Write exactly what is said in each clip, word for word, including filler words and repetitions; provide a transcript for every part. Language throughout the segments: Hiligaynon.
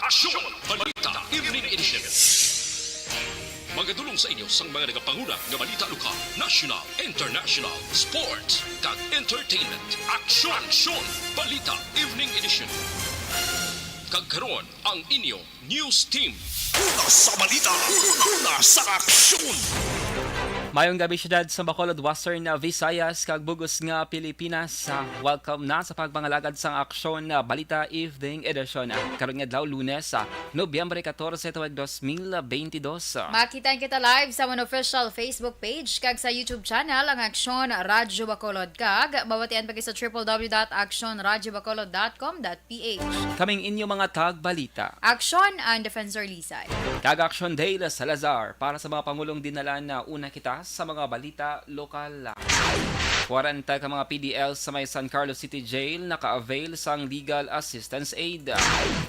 Aksyon Balita Evening Edition. Magadulong sa inyo sang mga nagapanguna nga balita lokal, national, international, sports, kag entertainment. Aksyon! Aksyon! Balita Evening Edition. Kag karon, ang inyo news team. Una sa balita, una sa aksyon. Mayong gabi, siyudad sa Bacolod, Western Visayas, kag bug-os nga Pilipinas. Ah, welcome na sa pagpangalagad sang Aksyon, ah, Balita Evening Edition. Ah, karon nga adlaw, Lunes, ah, Nobyembre katorse, tuig dos mil bentidós. Makita kita live sa amon official Facebook page kag sa YouTube channel, ang Aksyon Radyo Bacolod, kag mabatian pa kita sa triple W dot aksyon radyo bacolod dot com dot P H. Kaming inyo mga tagbalita. Aksyon, ang Defensor Lisay. Kag Aksyon, Dale Salazar. Para sa mga pangulong dinala, nauna kita sa mga balita lokal. Kwarenta ka mga P D L sa may San Carlos City Jail naka-avail sang legal assistance aid.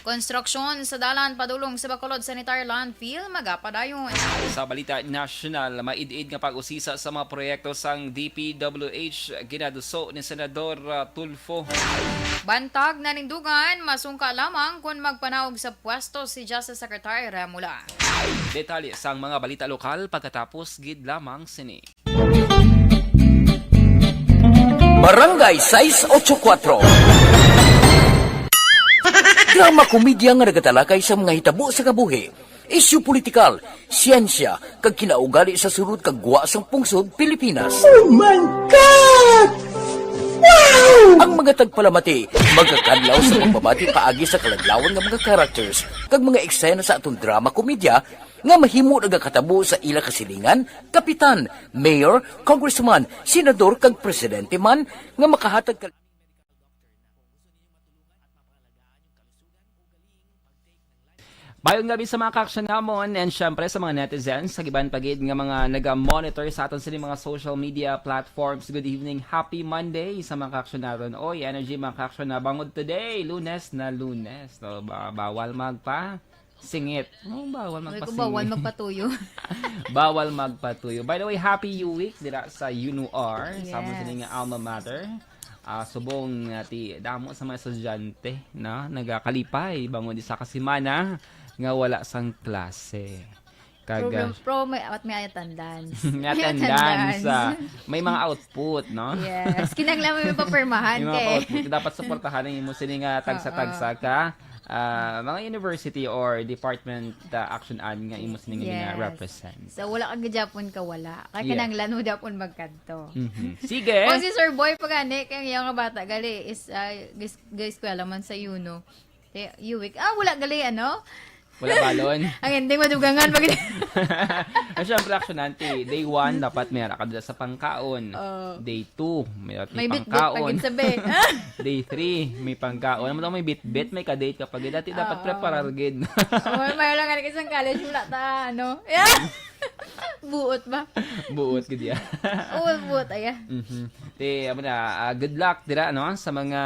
Konstruksyon sa dalan padulong sa Bacolod Sanitary Landfill magapadayon. Sa balita nasyonal, maid-id nga pag-usisa sa mga proyekto sang D P W H ginaduso ni Senador, ah, Tulfo. Bantag nanindugan, masungka lamang kon magpanaog sa pwesto si Justice Secretary Remulla. Detalye sang mga balita lokal pagkatapos gid lamang sini. Barangay sais ocho kuatro. Drama komedya nga nagatalakay sa mga hitabo sa kabuhi, isyu politikal, siyensya, kag kinaugali sa sulod kag gwa sang pungsod Pilipinas. Oh my God! Wow! Ang mga tagpalamati magakadlaw sa pagbabati paagi sa kaladlawan nga mga characters kag mga eksena sa aton drama komedya nga mahimo nagakatabo sa ila kasilingan, kapitan, mayor, congressman, senador, kag presidente man nga makahatag ka. Mayong gabi sa mga kaaksyon namon and syempre sa mga netizens, sa iban pa gid nga mga naga-monitor sa aton sini mga social media platforms. Good evening, happy Monday sa mga kaaksyon naton. Oy, energy mga kaaksyon na bangod today, Lunes na Lunes. No, ba- bawal magpa singit. Oh, bawal Sabi ko, magpasingit. Bawal magpatuyo. Bawal magpatuyo. By the way, happy U-Week dira sa UNUR, sa amon Yes. sini nga alma mater. Ah, subong nga ti damo sa mga estudyante na nagakalipay bangod isa ka semana nga wala sang klase. Kag, Problem, ah, pro, may, at may attendance. May attendance, ah, may mga output, no? Yes. Kinahanglan mo yung papirmahan May mga kay output. Dapat suportahan ang imo sini nga tagsa-tagsa Oo. ka, ah, mga university or department, ah, action ad nga imo sini nga Yes. gina-represent. So, wala ka gajapon ka wala. Kaya Yes. kinahanglan mo japon magkadto. Mhm. Sige. Kung si Sir Boy pa gani, kay ang iyang nga bata, gali, is, ah, gis-, gis-, eskwela man sa UNO. Kay U-Week. Ah, wala gali, ano? Wala balon. Ang ending, madugangan pag Ah, syempre, action auntie. Day one, dapat may ara ka dala sa pangkaon. Oh. Day two, may, may May bitbit pa pangkaon. Gid sabi. Day three, may pangkaon. Ano mo daw, may bitbit, may kadate ka pa gid. Dati dapat Oo. preparar gid. Oh, may, may lang nga isang college, wala ta, ano? Yeah. Buot ba? Buot gid ya. Oo, buot, aya. Mhm. Ti, amo na, ah, good luck dira, no? Sa mga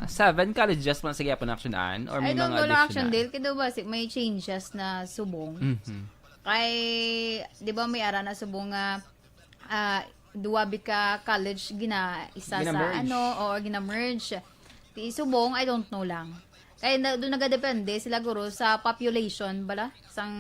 seven colleges man sa gyapon action an, or may I don't mga know lang additional? Action, Dale, kay daw ba si-, may changes na subong. Mhm. Kay, di ba, may ara na subong nga, ah, duwa bi ka college gina-, isa sa Gina-merge. Ano, o gina-merge. Ti subong, I don't know lang. Kay na, doon nagadepende sila, guro, sa population bala sang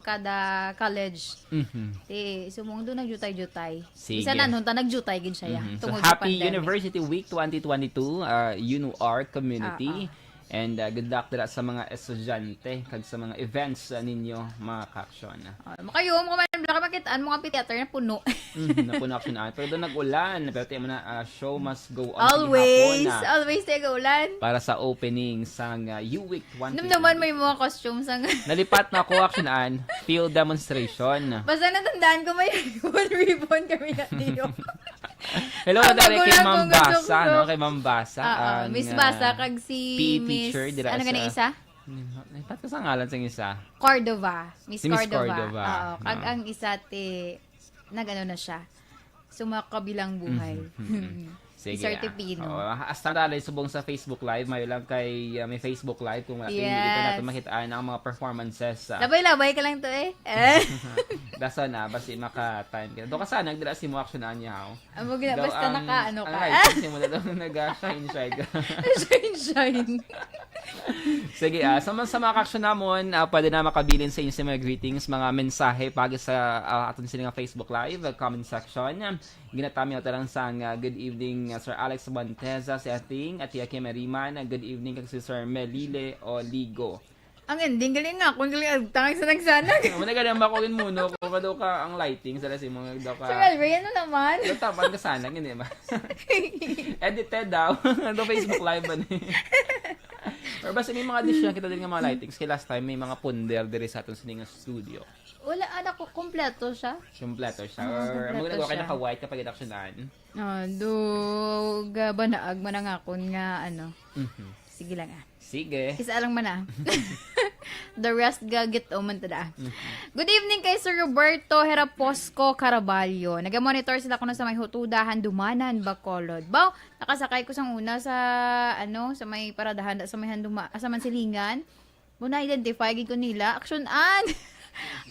kada college. Mhm. Ti subong doon nagjutay-jutay. Sige. Bisan anhon ta nagjutay gid siya, ya. Mhm. So, tungod sa happy pandemic. University Week twenty twenty-two, uh, UNUR community. Ah, ah. And, uh, good luck dira sa mga estudyante kag sa mga events, uh, ninyo, mga kaaksyon. Ah, makayo mo man, bala ka makit-an mo nga amphitheater na puno. Mhm, napuno action an. Pero doon nag-ulan, pero tiyan mo na, ah, show must go on. Always, sige, hapon na. Always tayo ulan. Para sa opening sang, ah, U-Week twenty twenty. Num naman may mga costume sang Nalipat na ako, action an. Field demonstration. Basta natandaan ko may ribbon, ribbon kami na diyo. Hello, Ang dali kay magulang Ma'am kong gusto Basa, ko. No? Kay Ma'am Basa, Oo, ang, Miss Basa, ah, kag si P E Miss, teacher dira ano sa gani isa? Nalipat ko sa ngalan sang isa. Cordova. Miss Si Miss Cordova. Cordova. Oo, kag No. ang isa ti, nag-ano na siya. Sumakabilang buhay. Mhm, mhm. Sige, Sir ah. Tipino. Oo, hasta dali subong sa Facebook Live, mayo lang kay, ah, may Facebook Live kung wala pa, hindi pa Yes. natin makita ang mga performances, ah. Labay-labay ka lang to eh. Eh. Dason na, basi maka-time ka. Do ka sana, nagdala si mo action anya, ho. Amo gina, Daw basta ang, naka, ano ang ka. Writers ni mo na daw nag-shine, shine ka. Shine, shine. Sige, ah, sa mga, sa mga kaaksyon namon, ah, pwede na makabilin sa inyo sa mga greetings, mga mensahe pagi sa, ah, aton sini nga Facebook Live, ah, comment section. Ginatami ta lang sang, ah, good evening, ah, Sir Alex Monteza, si Ating, at Tia Kim Ariman, ah, good evening kag si Sir Melile Oligo. Ang ending, galing nga. Kung galing, ang tangay sa nagsanag. Wala ka lang ba ko yun muna? Kung ka daw ka ang lighting, sa lasi mo daw ka. Sir Elvin, ano naman? Daw tapad ka sana, hindi ba? Edited daw. Daw Facebook Live ba ni? Pero basta may mga dish na kita din nga mga lightings. Kay last time, may mga punder diri sa aton sa nga studio. Wala, anak ko, kompleto siya. Kompleto siya. Oo, Or kompleto maganda siya. Naka-white kapag inaksyonan. Ah, do, ga, banaag man ang akon nga, ano. Mhm. Sige lang, ah. Sige. Isa lang man, ah. The rest, ga, get man ta da. Mhm. Good evening kay Sir Roberto Heraposco Caraballo. Nagamonitor sila kuno sa may Hutuda, Handumanan, Bacolod. Baw, nakasakay ko sang una sa, ano, sa may paradahan, sa may Handuma-, sa Mansilingan. Mo na-identify gid ko nila. Action an.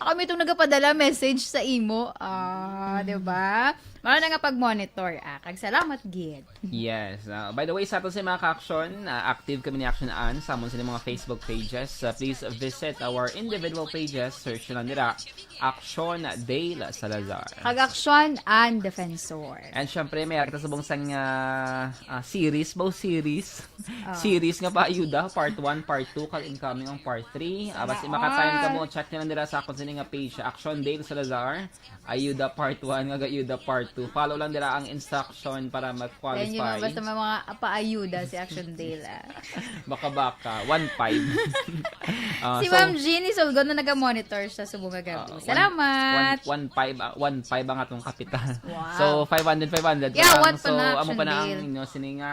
Ako may itong nagapadala message sa imo. Ah, di ba? Mao na nga pag-monitor, ah. Kag salamat gid. Yes. Ah, by the way, sa aton sa mga ka-action, ah, active kami ni Action An sa amon sa mga Facebook pages. Ah, please visit our individual pages. Search lang dira, Action Dale Salazar. Kag Action An Defensor. And syempre, may kita sa bungsang, ah, ah, series, ba series? Ah. Series nga Paayuda, part one, part two, kag incoming ang part three. Ah, basta Sana makatayon ka all. Mo, check nyo lang dira sa akon sini nga page, Action Dale Salazar. Ayuda part one, nga Ayuda part two. Follow lang dira ang instruction para Then yun, mag-qualify. Basta may mga paayuda si Action Dale, ah. Baka-baka, one five. Ah, Si so, Ma'am Jeannie Sulgon na naga-monitor siya subong nga gabi. Ah, one, Salamat. One, one five, ah, one five ang atong kapital. Wow. So, five hundred, five hundred pa Yeah, lang. What pa So, na, amo pa Action na ang Dale? Inyo, sini nga,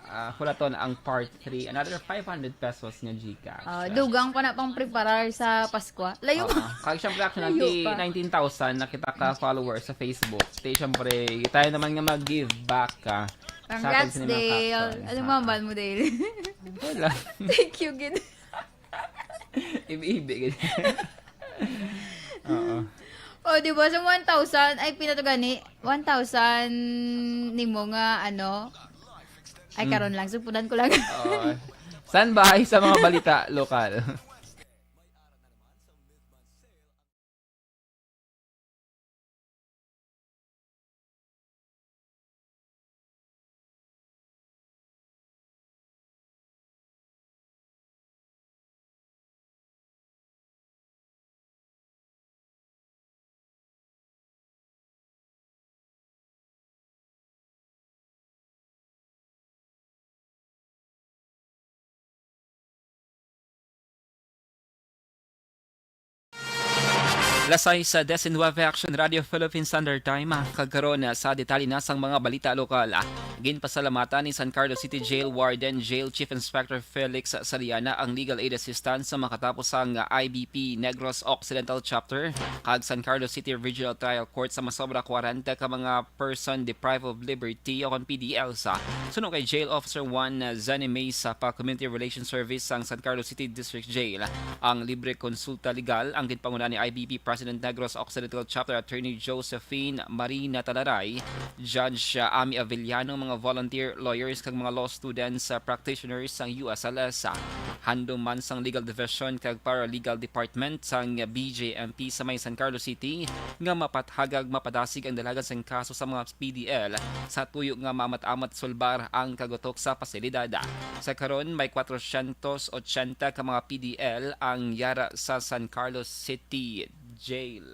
ah, hulaton ang part three. Another five hundred pesos nga GCash. Ah, dugang pa na pang preparar sa Paskwa. Layo Oo. pa. Kag syempre, actually, Layo pa. Nineteen thousand na kita ka followers sa Facebook. Di, syempre, tayo naman nga mag-give back ka. Sa atin Congrats, sa mga Dale. Caption. Ano Ah. Mamal mo, Dale? Wala. Thank you, gid. Ibi-ibi, gid. Oo. Oh, di ba? Sa one thousand, ay, pinato gani, one thousand nimo nga, ano, ay, Mm. karon lang, supunan ko lang. Oo. Standby sa mga balita lokal. Las sais diecinueve, Action Radio Philippine Standard Time. Kag karon, sa detalye na sang mga balita lokal. Ginpasalamatan ni San Carlos City Jail Warden Jail Chief Inspector Felix Saliana ang legal aid assistance sa makatapos sang I B P Negros Occidental Chapter kag San Carlos City Regional Trial Court sa masobra kwarenta ka mga person deprived of liberty o kon P D L sa suno kay Jail Officer one, uh, Zani Mesa pa Community Relations Service sang San Carlos City District Jail. Ang libre konsulta legal ang ginpanguna ni I B P President Negros Occidental Chapter Attorney Josephine Marina Talaray, Judge, uh, Ami Avellano, mga volunteer lawyers kag mga law students, uh, practitioners sang U S L S. Handom man sang Legal Division kag Paralegal Department sang B J M P sa may San Carlos City nga mapathagag mapadasig ang dalagan sang kaso sa mga P D L sa tuyo nga maamat-amat sulbar ang kagutok sa pasilidad. Sa karon, may kwatrocientos ochenta ka mga P D L ang yara sa San Carlos City Jail.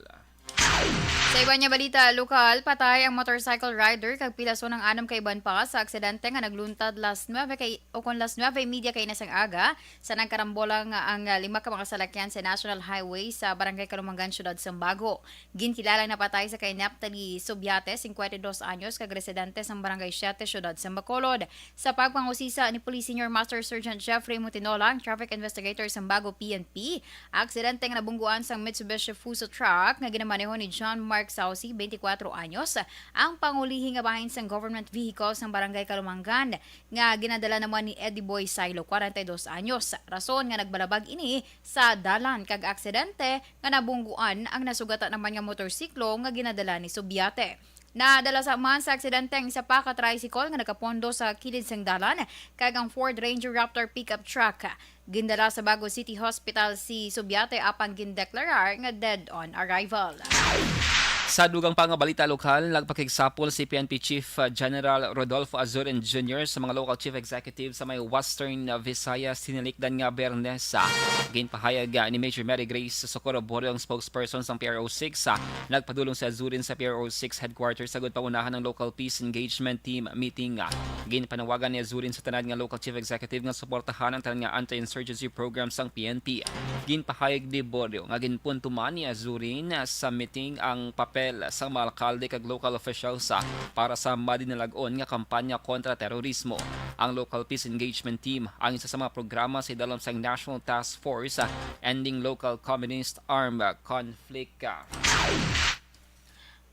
Sa iban nga balita lokal, patay ang motorcycle rider kag pilason ang anom ka iban pa sa aksidente nga nagluntad las nuebe kay, o kon las nuebe y media kay na sang aga sa nagkarambola nga ang, ah, lima ka mga salakyan sa National Highway sa Barangay Kalumangan, Syudad Sambago. Ginkilalang napatay si kay Naphtali Subiate, singkwenta y dos anyos, kag residente sa Barangay Siete, Syudad sa Bacolod. Sa pagpangusisa ni Police Senior Master Sergeant Jeffrey Mutinola, ang traffic investigator sa Bago P N P, aksidente nga nabungguan sang Mitsubishi Fuso truck nga ginamaneho ni John Mark Saucy, twenty-four anyos, ang pangulihi nga bahin sang government vehicle sang Barangay Kalumangan nga ginadala naman ni Eddie Boy Silo, kwarenta y dos anyos. Rason nga nagbalabag ini sa dalan kag aksidente nga nabungguan ang nasugatan naman nga motorsiklo nga ginadala ni Subiate. Nadala sa man sa aksidente ang isa pa ka tricycle nga nagapondo sa kilid sang dalan, kag ang Ford Ranger Raptor pickup truck. Gindala sa Bago City Hospital si Subiate, apang gindeklarar nga dead on arrival. Sa dugang pa nga balita lokal, nagpakigsapol si P N P Chief, uh, General Rodolfo Azurin Junior sa mga local chief executive sa may Western, uh, Visayas, tinilikdan nga Biyernes. Uh, ginpahayag, uh, ni Major Mary Grace Socorro Borio, ang spokesperson sang P R O six, uh, nagpadulong si Azurin sa P R O six headquarters, agud pangunahan ang local peace engagement team meeting. Uh, ginpanawagan ni Azurin sa tanan nga local chief executive nga suportahan ang tanan nga anti-insurgency program sang P N P. Ginpahayag ni Borio nga ginpuntuman ni Azurin sa meeting ang papel sa mga alkalde kag local officials, ah, para sa madinalag-on nga kampanya kontra terorismo. Ang Local Peace Engagement Team ang isa sa mga programa sa idalom sang National Task Force, ah, Ending Local Communist Armed Conflict.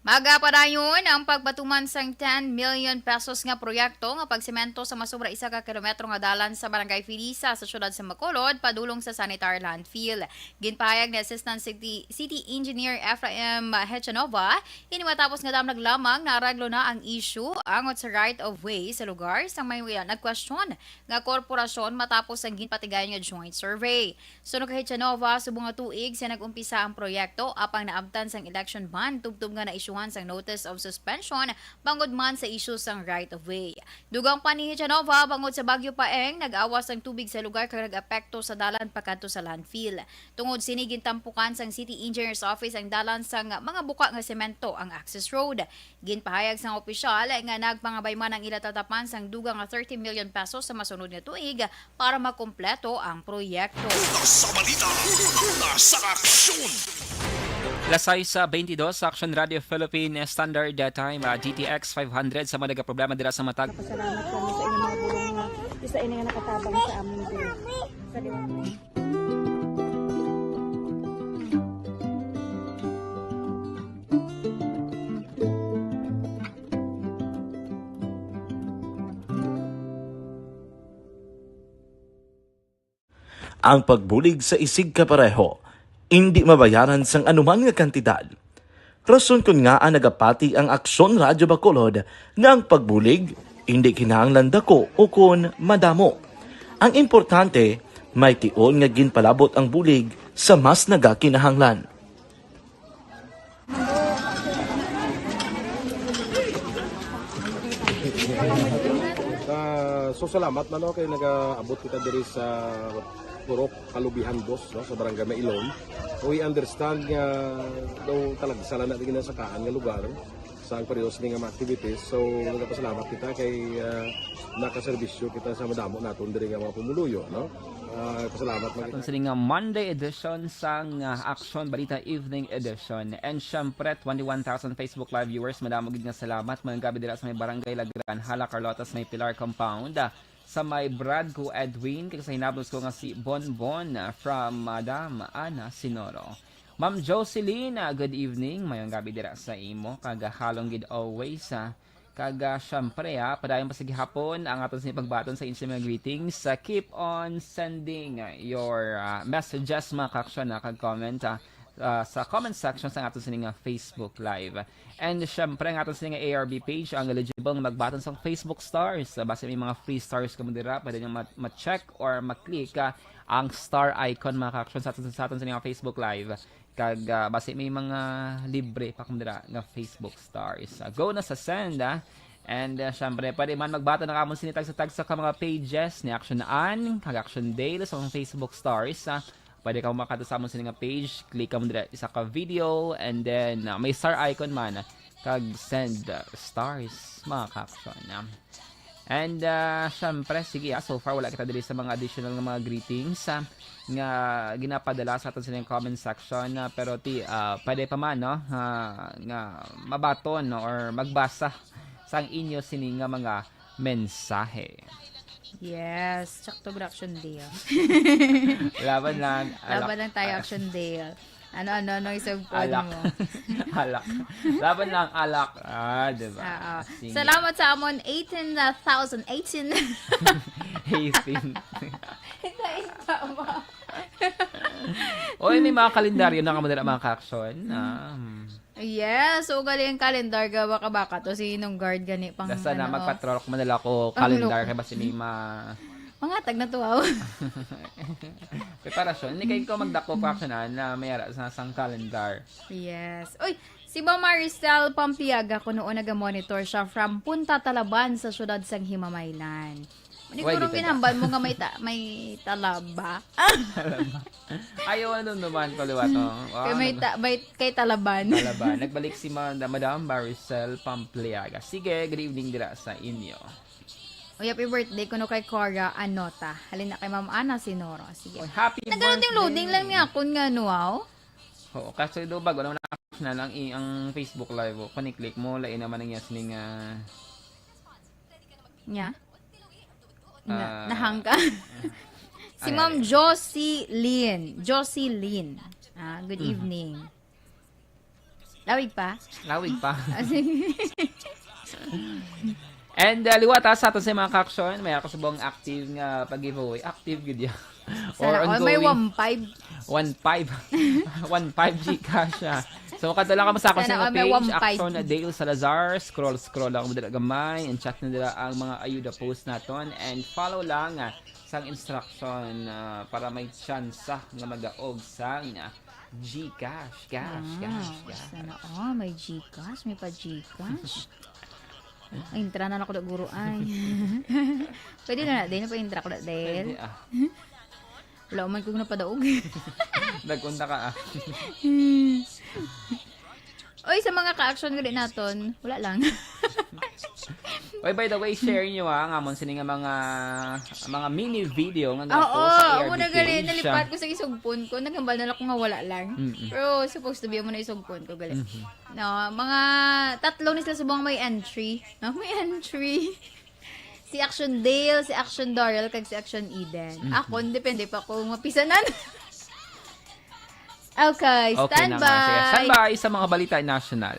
Magapadayon ang pagpatuman sang ten million pesos nga proyekto nga pagsemento sa mas sobra isa ka kilometro nga dalan sa Barangay Felisa sa siyudad sa Bacolod padulong sa sanitary landfill. Ginpahayag ni Assistant City, City Engineer Ephraim Hechanova, ini matapos nga damlag lamang naareglo na ang issue angot sa right of way sa lugar sang may nagkwestiyon nga korporasyon matapos ang ginpatigayon nga joint survey. Suno kay Hechanova, subong nga tuig sa nag-umpisa ang proyekto, apang naabtan sang election bond tubtob nga naisyuhan sang notice of suspension bangod man sa isyu sang right of way. Dugang pa ni Hechanova, bangod sa Bagyo Paeng, nag-awas ang tubig sa lugar kag nag-apekto sa dalan pakadto sa landfill. Tungod sini, gintampukan sang City Engineer's Office ang dalan sang mga buka nga semento, ang access road. Ginpahayag sang opisyal nga nagpangabay man ang ila tatapan sang dugang nga thirty million pesos sa masunod nga tuig para makumpleto ang proyekto. Una sa balita, una sa aksyon. Las sais sa twenty-dos, Action Radio Philippine Standard Time, ah, D T X five hundred, sa mga nagaproblema dira sa matag. Pasalamat kami sa inyong mga bulong nga isa ini nga nakatabang sa amin din. Sa liwanag. Ang pagbulig sa isigkapareho indi mabayaran sang anuman nga kantidad. Rason kon ngaa nagapati ang Aksyon Radyo Bacolod nga ang pagbulig indi kinahanglan dako ukon madamo. Ang importante, may tion nga ginpalabot ang bulig sa mas nagakinahanglan. Ah, so, salamat man, no, kay nagaabot kita diri sa Purok Kalubihan Dos, no, sa Barangay Mailon. We understand nga daw talagsa lang na di ginasakaan nga lugar sa ang periodo sini nga mga activities. So, nagapasalamat kita kay, ah, nakaserbisyo kita sa madamo naton diri nga mga pumuluyo, no? Ah, pasalamat man kita. Aton sini nga Monday edition sang, ah, Aksyon Balita Evening Edition. And syempre, twenty-one thousand Facebook Live viewers, madamo gid nga salamat. Mayong gabi dira sa may Barangay Lagran, Hala, Carlota, sa may Pilar Compound, ah, sa may Brad ko Edwin, kag sa hinablos ko nga si Bonbon, ah, from Madam Ana Sinoro. Ma'am Jocelyn, ah, good evening. Mayong gabi dira sa imo, kag halong gid always, ah. Kag, ah, syempre, ah, padayon pa sa gihapon ang aton sini pagbaton sa inyo mga greetings. Ah, keep on sending, ah, your, ah, messages, mga kaaksyon, ah, kag comment, ah, ah, sa comment section sa aton sini nga Facebook Live. And syempre, ang aton sini nga A R B page ang eligible nga magbaton sa Facebook Stars. Ah, basi may mga free stars kamo dira, pwede nyo ma-, ma-check or ma-click, ah, ang star icon, mga kaaksyon, sa aton, sa aton sini nga Facebook Live. Kag, ah, basi may mga libre pa kamo dira nga Facebook Stars. Ah, go na sa send, ah. And, ah, syempre, pwede man magbaton na kamo sini tagsa-tagsa ka mga pages ni Action Ann kag Action Dale sa akong Facebook Stars, ah. Pwede kamo makadto sa amon sini nga page, click kamo dira isa ka video, and then, ah, may star icon man, kag send, ah, stars, mga kaaksyon, ah. And, ah, syempre, sige, ah, so far wala kita diri sa mga additional nga mga greetings, ah, nga ginapadala sa aton sa inyong comment section, ah, pero ti, ah, pwede pa man, no, ah, nga mabaton, no, or magbasa sang inyo sini nga mga mensahe. Yes, sakto gid, Action Dale. Laban lang, alak. Laban lang tayo, Action Dale. Ano, ano, ano isang phone Alak. mo? Alak. Laban lang, alak. Ah, di ba? Oo. Sige. Salamat sa amon eighteen thousand, eighteen. Eighteen. Ito, ito, tama. Oy, may mga kalendaryo na kamo dira, mga kaaksyon. Ah, hmm. Yes, so gali ang calendar ga baka-baka to si Ninong Guard gani pang Basta na ano, magpatrol ko man nila ko ang calendar loko. Kay basi may ma Mga tag na to, aw. Preparasyon. Hindi kayo ko magdako pa action na may ara sa sang calendar. Yes. Uy, si Ma'am Maricel Pampiaga kuno nag-monitor siya from Punta Talaban sa siyudad sang Himamaylan. Why Siguro di ka da? Ginhambal mo nga may ta- may talaba. Ayaw, ano naman ko liwat, no? Kay may, ta- may kay Talaban. Talaban. Nagbalik si Ma- Madam Maricel Pampliaga. Sige, good evening dira sa inyo. Uy, happy birthday kuno kay Cora Anota. Halin na kay Ma'am Ana Sinoro. Sige. Oy, happy Nagkano ting birthday. Loading lang niya kun nga ano, wow? Oo, kasi do bago naman na lang i- ang Facebook Live. Oh. Kung i-click mo, lain naman ang yas ning ah, Nya? Na, Ah. Nahang ka? Si Ay, Ma'am ay. Jocelyn. Jocelyn. Ah, good Mhm. evening. Lawig pa? Lawig pa. Ah, sige. And uh, liwat ha, sa aton sa mga ka-action, may ako subong active nga pag-giveaway. Active gid ya. Sana all may ongoing. One five. One five. One five Gcash siya. So, kadto lang kamo sa akon Sana sa all may page, one five. Action Dale Salazar. Scroll, scroll lang mo dira gamay. And check na dira ang mga ayuda post naton. And follow lang ah, sang instruction ah, para may tsansa nga magaog sang ah, Gcash, cash, Wow, cash, cash. Sana all may Gcash, may pa Gcash. Ay, intra na ako na guro ay. Pwede na na din, pa-intra ko na din. Pwede ah. Wala man ko napadaog. Nagkunta ka ah. Oy, sa mga ka-action gali naton, wala lang. Oy, by the way, share nyo ah, ang amon sini nga mga mga mini video nga Oo, ginapost sa amo na gali, A R D page. Nalipat ko sa isugpon ko, naghambal na lang ko nga wala lang. Mm-mm. Pero supposed to be amo na isugpon ko gali. Mhm. No, mga tatlo ni sila subong may entry. No, may entry. Si Action Dale, si Action Daryl, kag si Action Eden. Mhm. Ako, depende pa kung mapisanan. Okay, Okay naman. Sige, standby. Standby sa mga balita national.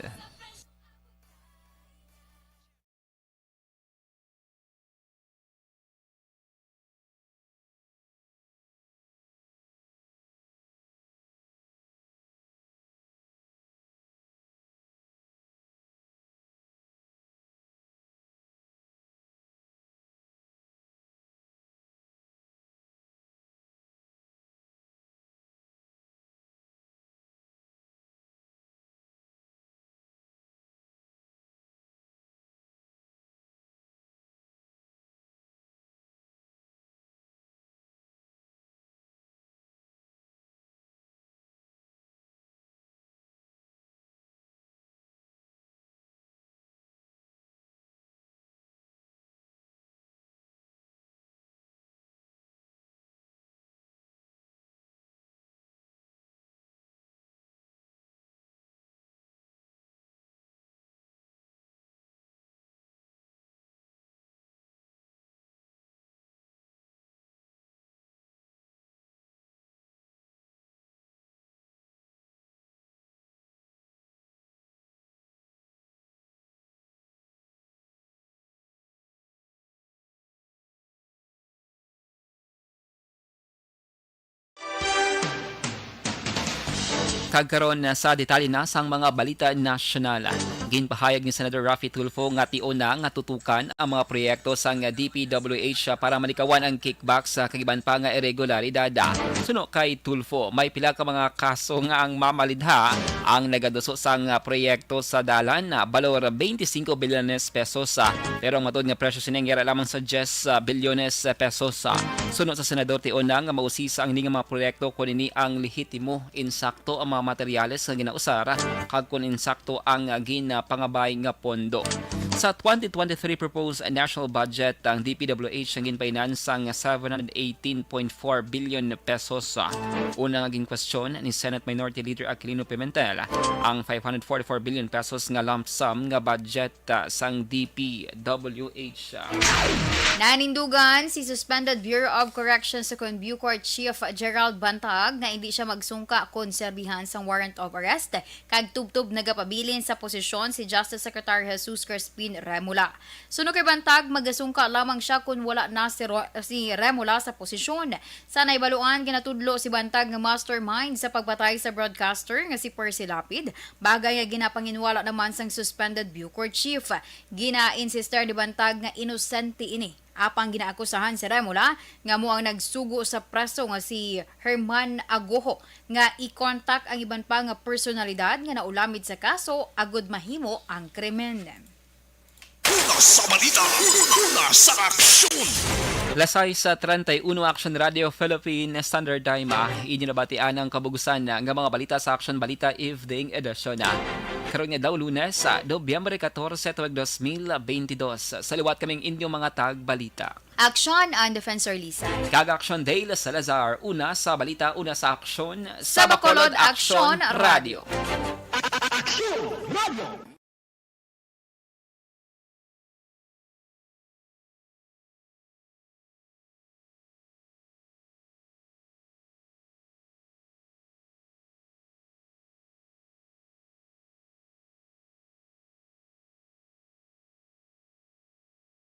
Kag karon, sa detalye na sang mga balita nasyonal. Ginpahayag ni Senador Raffy Tulfo nga tion na nga tutukan ang mga proyekto sang D P W H para malikawan ang kickbacks kag iban pa nga irregularidad. Suno kay Tulfo, may pila ka mga kaso nga ang mamalidha ang nagaduso sang proyekto sa dalan, balor twenty-five bilyones pesos, pero ang matuod nga presyo sini yara lamang sa diyes bilyones pesos. Suno sa senador, tion na nga mausisa ang ini nga mga proyekto kon ini ang lehitimo, insakto ang mga materyales nga ginausar, kag kon insakto ang ginapangabay nga pondo. Sa twenty twenty-three proposed national budget, ang D P W H ang ginpainansa nga seven hundred eighteen point four billion pesos. Una nga ginkwestiyon ni Senate Minority Leader Aquilino Pimentel ang five hundred forty-four billion pesos nga lump sum nga budget ah, sang D P W H. Nanindugan si Suspended Bureau of Corrections Second Bucor Chief Gerald Bantag nga indi siya magsungka kon serbihan sang warrant of arrest, kag tubtob nagapabilin sa posisyon si Justice Secretary Jesus Crispin Remula. Suno kay Bantag, magasungka lamang siya kun wala na si, Ro- si Remula sa posisyon. Sa naibaluan, ginatudlo si Bantag nga mastermind sa pagpatay sa broadcaster nga si Percy Lapid, bagay nga ginapanginwala naman sang suspended Bucor chief. Gina-insister ni Bantag nga inosente ini. Apang ginaakusahan si Remula nga amo ang nagsugo sa preso nga si Herman Agoho nga i-contact ang iban pa nga personalidad nga naulamid sa kaso agud mahimo ang krimen. Una sa balita, una sa aksyon. Lasay sa treinta y uno Action Radio Philippine Standard Time, ah, inyo nabatian ang kabugusan nga mga balita sa Action Balita Evening Edition. Ah. Karon nga daw Lunes, sa Nobyembre catorce, tuig dos mil bentidós. Sa liwat kaming inyong mga tagbalita. Action ang Defensor Lisay. Kag Action Dale Salazar, una sa balita, una sa aksyon, Sa Bacolod, Action Radio. Aksyon Radio.